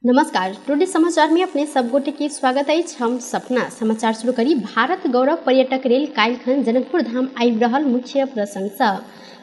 नमस्कार, टुडे समाचार में अपने सब गोटे के स्वागत अछि। हम सपना समाचार शुरू करी। भारत गौरव पर्यटक रेल काल्हिखन जनकपुर धाम आबि रहल मुख्य प्रसंग।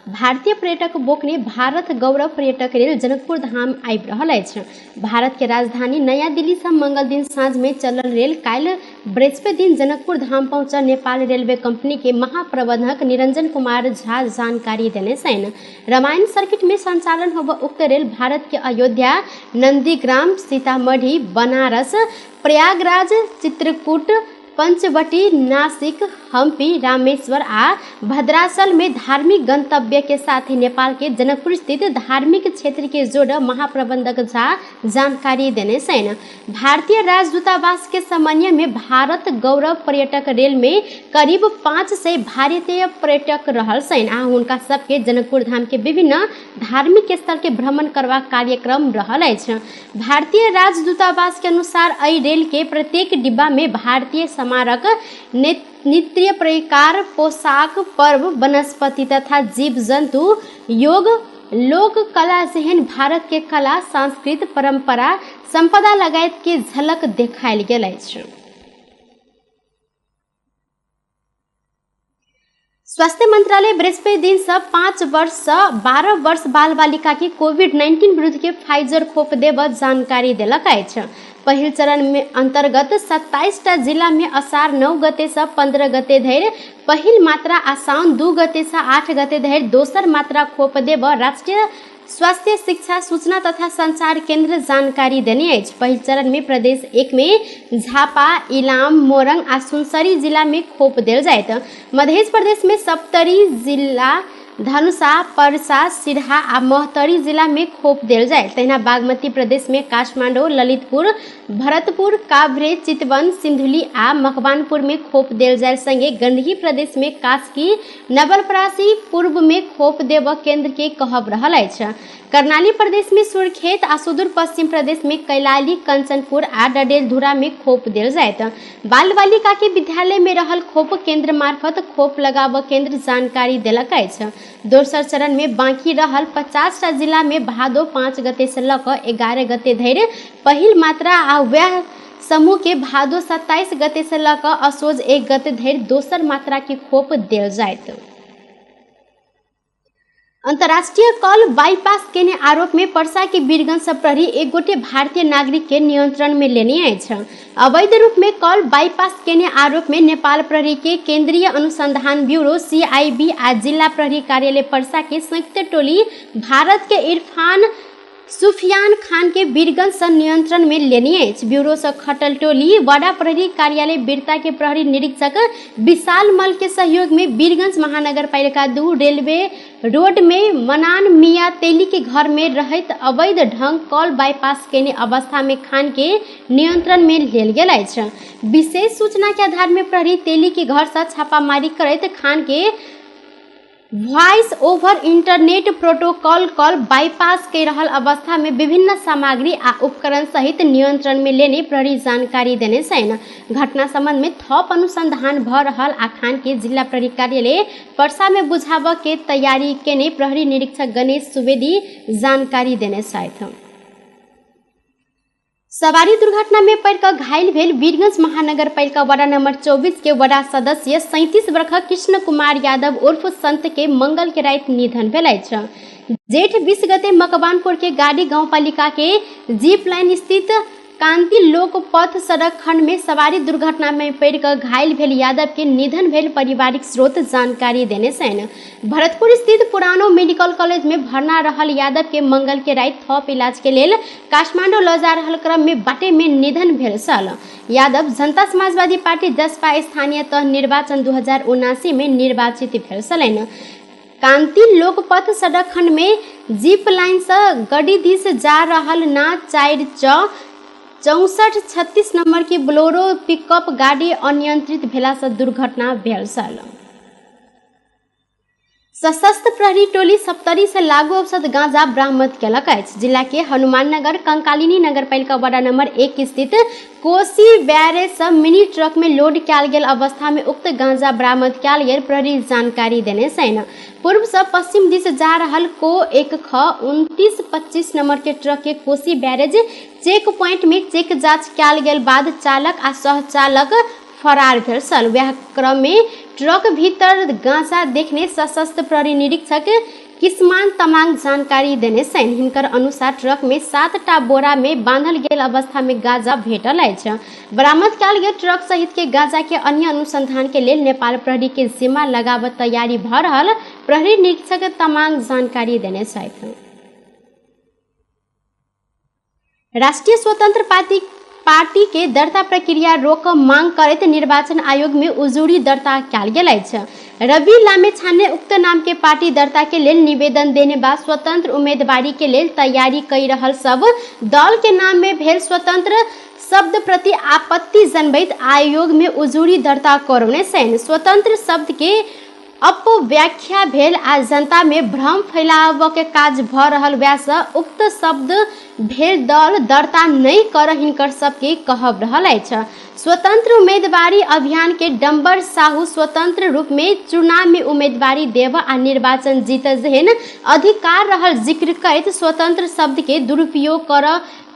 भारतीय पर्यटक बोकने भारत गौरव पर्यटक रेल जनकपुर धाम आबि रहल अछि। भारत के राजधानी नया दिल्ली से मंगल दिन साँझ में चलल रेल काल्हि बृहस्पति दिन जनकपुर धाम पहुंचल नेपाल रेलवे कंपनी के महाप्रबंधक निरंजन कुमार झा जानकारी देने छनि। रामायण सर्किट में संचालन होब उक्त रेल भारत के अयोध्या, नंदीग्राम, सीतामढ़ी, बनारस, प्रयागराज, चित्रकूट, पंचवटी, नासिक, हम्पी, रामेश्वर आ भद्राचल में धार्मिक गंतव्य के साथ ही नेपाल के जनकपुर स्थित धार्मिक क्षेत्र के जोड़ महाप्रबंधक झा जानकारी देने छनि। भारतीय राजदूतावास के समन्वय में भारत गौरव पर्यटक रेल में करीब 500 भारतीय पर्यटक रहल छनि आ हुनका सबके जनकपुर धाम के विभिन्न धार्मिक स्थल के भ्रमण करबाक कार्यक्रम रहल अछि। भारतीय राजदूतावास के अनुसार एहि रेल के प्रत्येक डिब्बा में भारतीय स्मारक, नृत्य प्रकार, पोशाक, पर्व, वनस्पति तथा जीव जन्तु, योग, लोक कला जेहन भारत के कला, सांस्कृतिक परंपरा, संपदा लगायत के झलक देखायल गेल अछि। स्वास्थ्य मंत्रालय बृहस्पति दिन से 5 वर्ष से 12 वर्ष बाल बालिका के कोविड-19 विरुद्ध के फाइजर खोप देब जानकारी देलक अछि। पहिल चरण में अंतर्गत 27 टा जिला में असार 9 गते से 15 गते धरि पहिल मात्रा आ साउन 2 गते से 8 गते धरि दोसर मात्रा खोप देब राष्ट्रीय स्वास्थ्य शिक्षा सूचना तथा संचार केंद्र जानकारी देने अछि। पहिल चरण में प्रदेश 1 में झापा, इलाम, मोरंग आ सुनसरी जिला में खोप देल जायत। मध्य प्रदेश में सप्तरी जिला, धनुषा, परसा, सिरहा आ महोत्तरी जिला में खोप देल जाय। तहिना बागमती प्रदेश में काठमांडू, ललितपुर, भरतपुर, काभ्रे, चितवन, सिंधुली आ मकवानपुर में खोप देल जाय। संगे गंडकी प्रदेश में कास्की, नवलपरासी पूर्व में खोप देब केंद्र के कहब रहल अछि। कर्णाली प्रदेश में सुर्खेत आ सुदूर पश्चिम प्रदेश में कैलाली, कंचनपुर आ डडेलधुरा में खोप देल जायत। बाल बालिका के विद्यालय में रहल खोप केंद्र मार्फत खोप लगाब केंद्र जानकारी देलक अछि। दोसर चरण में बाकी रहल 50 टा जिला में भादो 5 गते से लऽ कऽ 11 गते धरि पहिल मात्रा आ वएह समूह के भादो 27 गते से लऽ कऽ असोज 1 गते धरि दोसर मात्रा के खोप देल जायत। अंतर्राष्ट्रीय कॉल बाईपास केने आरोप में परसा के वीरगंज से प्रहरी एक गोटे भारतीय नागरिक के नियंत्रण में लेने अछि। अवैध रूप में कॉल बाईपास केने आरोप में नेपाल प्रहरी के केंद्रीय अनुसंधान ब्यूरो सीआईबी आ जिला प्रहरी कार्यालय परसा के संयुक्त टोली भारत के इरफान सुफियान खान के वीरगंज से नियंत्रण में लेने अछि। ब्यूरो से खटल टोली वडा प्रहरी कार्यालय बिरता के प्रहरी निरीक्षक विशाल मल के सहयोग में वीरगंज महानगरपालिका 2 रेलवे रोड में मनान मियाँ तेली के घर में रहैत अवैध ढंग कॉल बाईपास केने अवस्था में खान के नियंत्रण में लेल गेल अछि। विशेष सूचना के आधार में प्रहरी तेली के घर से छापामारी करैत खान के voice over internet protocol call bypass के रहल अवस्था में विभिन्न सामग्री आ उपकरण सहित नियंत्रण में लेने प्रहरी जानकारी देने छनि। घटना संबंध में थप अनुसंधान भ रहल आ खान के जिला प्रहरी कार्यालय परसा में बुझाबऽ के तैयारी केने प्रहरी निरीक्षक गणेश सुवेदी जानकारी देने छथि। सवारी दुर्घटना में पड़ि कऽ घायल भेल वीरगंज महानगरपालिका वार्ड नंबर 24 के वडा सदस्य 37 वर्षक कृष्ण कुमार यादव उर्फ संत के मंगल के राति निधन भेल अछि। जेठ 20 गते मकवानपुर के गाड़ी गांवपालिका के जीप लाइन स्थित कांति लोक पथ सड़क खंड में सवारी दुर्घटना में पड़ि कऽ घायल भेल यादव के निधन भेल पारिवारिक स्रोत जानकारी देने छनि। भरतपुर स्थित पुरानो मेडिकल कॉलेज में भर्ना रहल यादव के मंगल के राति थप इलाज के लेल काठमांडू लऽ जा रहल क्रम में बाटे में निधन भेल छल। यादव जनता समाजवादी पार्टी जसपा स्थानीय तह निर्वाचन 2079 में निर्वाचित भेल छलनि। कांति लोकपथ सड़क खंड में जीप लाइन से गड़ी दिस जा रहल ना 4 च 64 36 नंबर के बोलेरो पिकअप गाड़ी अनियंत्रित भेला से दुर्घटना भेल छल। सशस्त्र प्रहरी टोली सप्तरी से लागू औषध गांजा बरामद केलक अछि। जिला के हनुमाननगर कंकालिनी नगरपालिका वार्ड नंबर 1 स्थित कोसी बैरेज से मिनी ट्रक में लोड कयल गेल अवस्था में उक्त गांजा बरामद कयल गेल प्रहरी जानकारी देने छनि। पूर्व से पश्चिम दिस जा रहल को 1 ख 2925 नंबर के ट्रक के कोसी बैरेज चेक पॉइंट में चेक जांच कयल गेल बाद चालक आ सहचालक फरार भेल छल। वएह क्रम में ट्रक भीतर गांजा देखने सशस्त्र प्रहरी निरीक्षक किस्मान तमांग जानकारी देने छनि। हिनकर अनुसार ट्रक में 7टा बोरा में बांधल गेल अवस्था में गांजा भेटल अछि। बरामद कयल गेल ट्रक सहित के गांजा के अन्य अनुसंधान के लेल नेपाल प्रहरी के जिम्मा लगाबऽ तैयारी भऽ रहल प्रहरी निरीक्षक तमांग जानकारी देने छथि। राष्ट्रिय स्वतंत्र पार्टी के दर्ता प्रक्रिया रोक मांग करैत निर्वाचन आयोग में उजुरी दर्ता कयल गेल अछि। रवि लामेछाने उक्त नाम के पार्टी दर्ता के लेल निवेदन देने बाद स्वतंत्र उम्मीदवारी के लेल तैयारी कई रहल सब दल के नाम में भेल स्वतंत्र शब्द प्रति आपत्ति जनबैत आयोग में उजुरी दर्ता करौने छनि। स्वतंत्र शब्द के अपव्याख्या भेल आ जनता में भ्रम फैलाबऽ के काज भऽ रहल वएहसँ उक्त शब्द भेल दल दर्ता नहि कर हिनकर सबके कहब रहल अछि। स्वतंत्र उम्मीदवारी अभियान के डम्बर साहू स्वतंत्र रूप में चुनाव में उम्मीदवारी देब आ निर्वाचन जीत जेहन अधिकार रहल जिक्र करैत स्वतंत्र शब्द के दुरुपयोग कर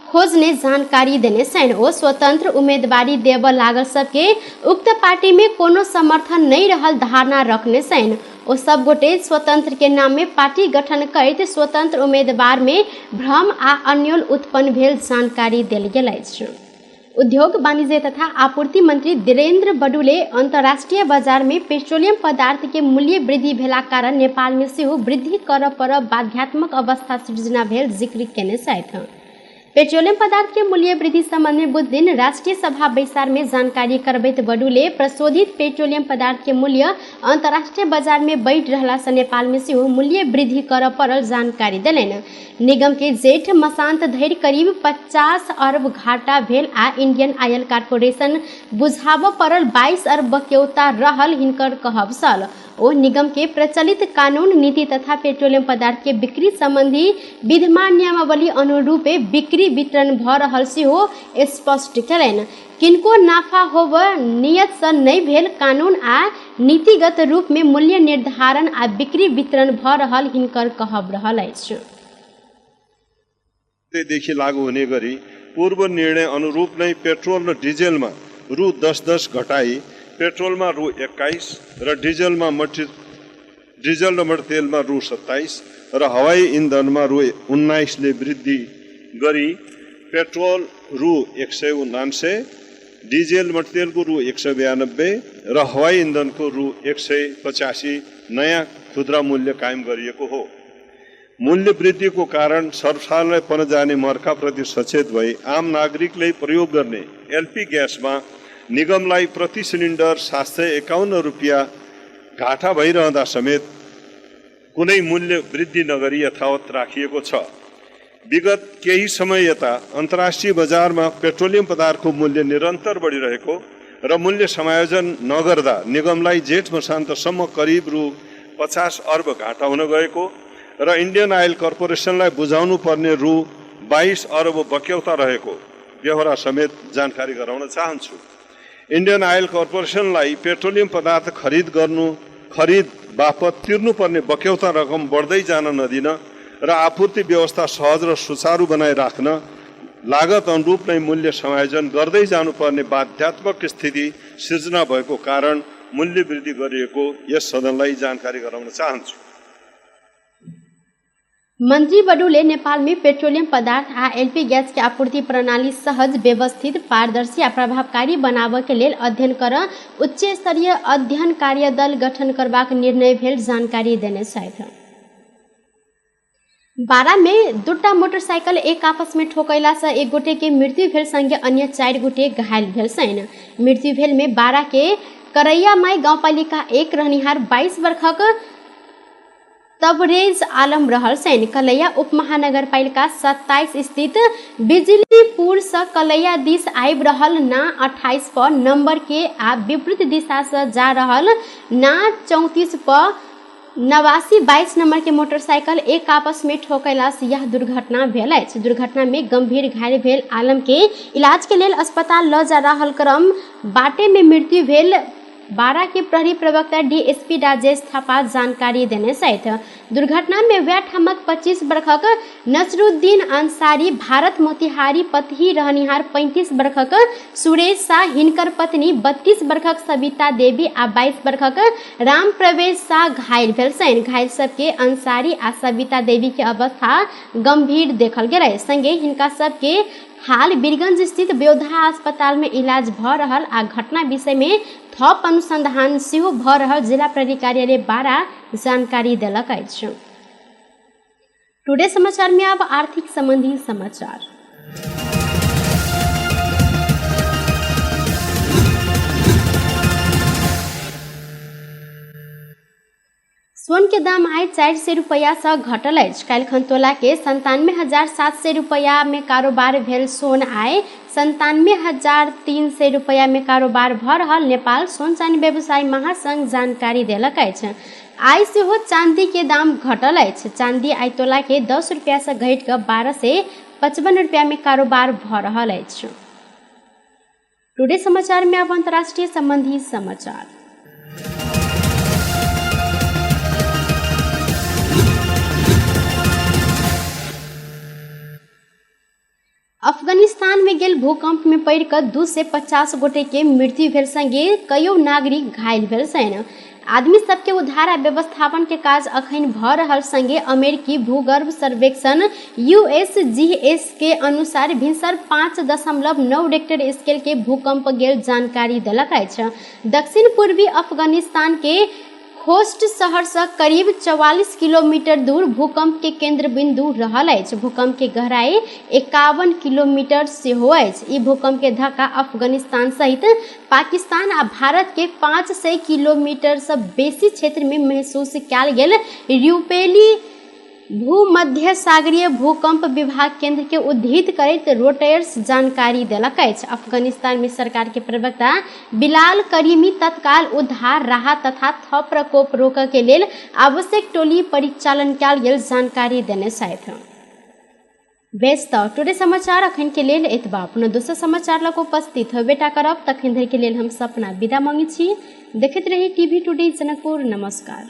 खोजने जानकारी देने छनि। ओ स्वतंत्र उम्मीदवारी देबऽ लागल सबके उक्त पार्टी में कोनो समर्थन नहि रहल धारणा रखने छनि। ओ सब गोटे स्वतंत्र के नाम में पार्टी गठन करैत स्वतंत्र उम्मीदवार में भ्रम आ अन्योल उत्पन्न भेल जानकारी देल गेल अछि। उद्योग वाणिज्य तथा आपूर्ति मंत्री धीरेन्द्र बडुले अंतर्राष्ट्रीय बाजार में पेट्रोलियम पदार्थ के मूल्य वृद्धि भेला कारण नेपाल में सेहो वृद्धि करऽ पड़ब बाध्यात्मक अवस्था सृजना भेल जिक्र केने छथि। पेट्रोलियम पदार्थ के मूल्य वृद्धि संबंध में बुध दिन राष्ट्रीय सभा बैसार में जानकारी करबैत बडुले प्रशोधित पेट्रोलियम पदार्थ के मूल्य अंतर्राष्ट्रीय बाजार में बढ़ि रहला से नेपाल में सेहो मूल्य वृद्धि करऽ पड़ल जानकारी देलनि। निगम के जेठ मसांत धरि करीब 50 अरब घाटा भेल आ इंडियन ऑयल कॉर्पोरेशन बुझाबऽ पड़ल 22 अरब बक्यौता रहल हिनकर कहब छल। ओ निगम के प्रचलित कानून नीति तथा पेट्रोलियम पदार्थ के बिक्री संबंधी विद्यमान नियमावली अनुरूपे बिक्री वितरण भऽ रहल सेहो स्पष्ट केलनि। किनको नाफा होब नियत सँ नहि भेल कानून आ नीतिगत रूप में मूल्य निर्धारण आ बिक्री वितरण भऽ रहल हिनकर कहब रहल अछि। देखि लागू हुने गरी पूर्व निर्णय अनुरूप नै पेट्रोल र डिजेलमा रु 10-10 घटाई पेट्रोलमा रु 21 र डिजेलमा डिजेल र मट्टीतेलमा रु 27 र हवाई इन्धनमा रु 19 ले वृद्धि गरी पेट्रोल रु 199, डिजेल मट्टीतेलको रु 192 र हवाई इन्धनको रु 185 नयाँ खुद्रा मूल्य कायम गरिएको हो। मूल्य वृद्धिको कारण सर्वसाधारणलाई पर्न जाने मर्काप्रति सचेत भई आम नागरिकले प्रयोग गर्ने एलपी ग्यासमा निगमलाई प्रति सिलिन्डर 751 रुपियाँ घाटा भइरहँदा समेत कुनै मूल्य वृद्धि नगरी यथावत राखिएको छ। विगत केही समय यता अन्तर्राष्ट्रिय बजारमा पेट्रोलियम पदार्थको मूल्य निरन्तर बढिरहेको र मूल्य समायोजन नगर्दा निगमलाई जेठ मसान्तसम्म करिब रु 50 अर्ब घाटा हुन गएको र इन्डियन आयल कर्पोरेसनलाई बुझाउनु पर्ने रु 22 अर्ब बक्यौता रहेको बेहोरा समेत जानकारी गराउन चाहन्छु। इन्डियन आयल कर्पोरेसनलाई पेट्रोलियम पदार्थ खरिद बापत तिर्नुपर्ने बक्यौता रकम बढ्दै जान नदिन र आपूर्ति व्यवस्था सहज र सुचारू बनाइराख्न लागत अनुरूप नै मूल्य समायोजन गर्दै जानुपर्ने बाध्यात्मक स्थिति सिर्जना भएको कारण मूल्य वृद्धि गरिएको यस सदनलाई जानकारी गराउन चाहन्छु। मंत्री बडुले नेपाल में पेट्रोलियम पदार्थ आ एलपी गैस के आपूर्ति प्रणाली सहज, व्यवस्थित, पारदर्शी आ प्रभावकारी बनाबऽ के लेल अध्ययन कर उच्च स्तरीय अध्ययन कार्यदल गठन करबाक निर्णय भेल जानकारी देने छथि। बारा में 2टा मोटरसाइकिल एक आपस में ठोकैला से एक गोटे के मृत्यु भेल संगे अन्य 4 गोटे घायल भेल छनि। मृत्यु भेल में बारा के करैयामाई गाउँपालिका 1 रहनिहार 22 वर्षक तबरेज आलम रहल छनि। कलैया उपमहानगरपालिका 27 स्थित बिजलीपुर से कलैया दिस आबि रहल ना 28 पर नंबर के आ विपरीत दिशा से जा रहल ना 34 पर 8922 नंबर के मोटरसाइकिल एक आपस में ठोकयला से यह दुर्घटना भेल अछि। दुर्घटना में गंभीर घायल भेल आलम के इलाज के लेल अस्पताल ल जा रहल क्रम बाटे में मृत्यु भेल बारा के प्रहरी प्रवक्ता डीएसपी राजेश थापा जानकारी देने छथि। दुर्घटना में वैह ठामक 25 बरखक नसरुद्दीन अंसारी, भारत मोतिहारी पतही रहनिहार 35 बरखक सुरेश शाह, हिनकर पत्नी 32 बरखक सविता देवी आ 22 बरखक राम प्रवेश शाह घायल भेल छनि। घायल सबके अंसारी आ सविता देवी के अवस्था गंभीर देखल गेल। संगे हिनका सबके हाल बीरगंज स्थित ब्योधा अस्पताल में इलाज भ रहल आ घटना विषय में थप अनुसंधान सेहो भ रहल जिला प्रहरी कार्यालय बारा जानकारी देलक अछि। टुडे समाचार में अब आर्थिक संबंधी समाचार। सोन के दाम आइ 400 रुपैया सँ घटल अछि। काल्हिखन तोला के 97,700 रुपैया में कारोबार भेल सोन आइ 97,300 रुपैया में कारोबार भ रहल नेपाल सोन चानी व्यवसायी महासंघ जानकारी देलक अछि। आइ सेहो चांदी के दाम घटल अछि। चांदी आइ तोला के 10 रुपैया सँ घटि कऽ 1255 रुपैया में कारोबार भ रहल अछि। टुडे समाचार में अब अंतर्राष्ट्रीय संबंधी समाचार। अफगानिस्तान में गेल भूकंप में पड़ि कऽ 250 गोटे के मृत्यु भेल संगे कईयो नागरिक घायल भेल छनि। आदमी सबके उद्धार आ व्यवस्थापन के काज अखन भ रहल संगे अमेरिकी भूगर्भ सर्वेक्षण यूएसजीएस के अनुसार भिनसर 5.9 रेक्टर स्केल के भूकंप गेल जानकारी देलक अछि। दक्षिण पूर्वी अफगानिस्तान के खोस्ट शहर से करीब 44 किलोमीटर दूर भूकंप के केंद्र बिंदु रहल अछि। भूकंप के गहराई 51 किलोमीटर सेहो अछि। ई भूकंप के धक्का अफगानिस्तान सहित पाकिस्तान आ भारत के 500 किलोमीटर से बेसी क्षेत्र में महसूस कयल गेल। रूपेली भूमध्य सागरीय भूकंप विभाग केंद्र के उद्धृत करैत रोटर्स जानकारी देलक अछि। अफगानिस्तान में सरकार के प्रवक्ता बिलाल करीमी तत्काल उद्धार, राहत तथा थप प्रकोप रोकय के लेल आवश्यक टोली परिचालन कयल गेल जानकारी देने छथि। बेस तऽ टुडे समाचार अखन के लेल एतबा। पुनः दोसर समाचार लग उपस्थित होबेटा करब, तखन धरि के लेल हम सपना विदा मांगै छी। देखैत रही टीवी टुडे जनकपुर। नमस्कार।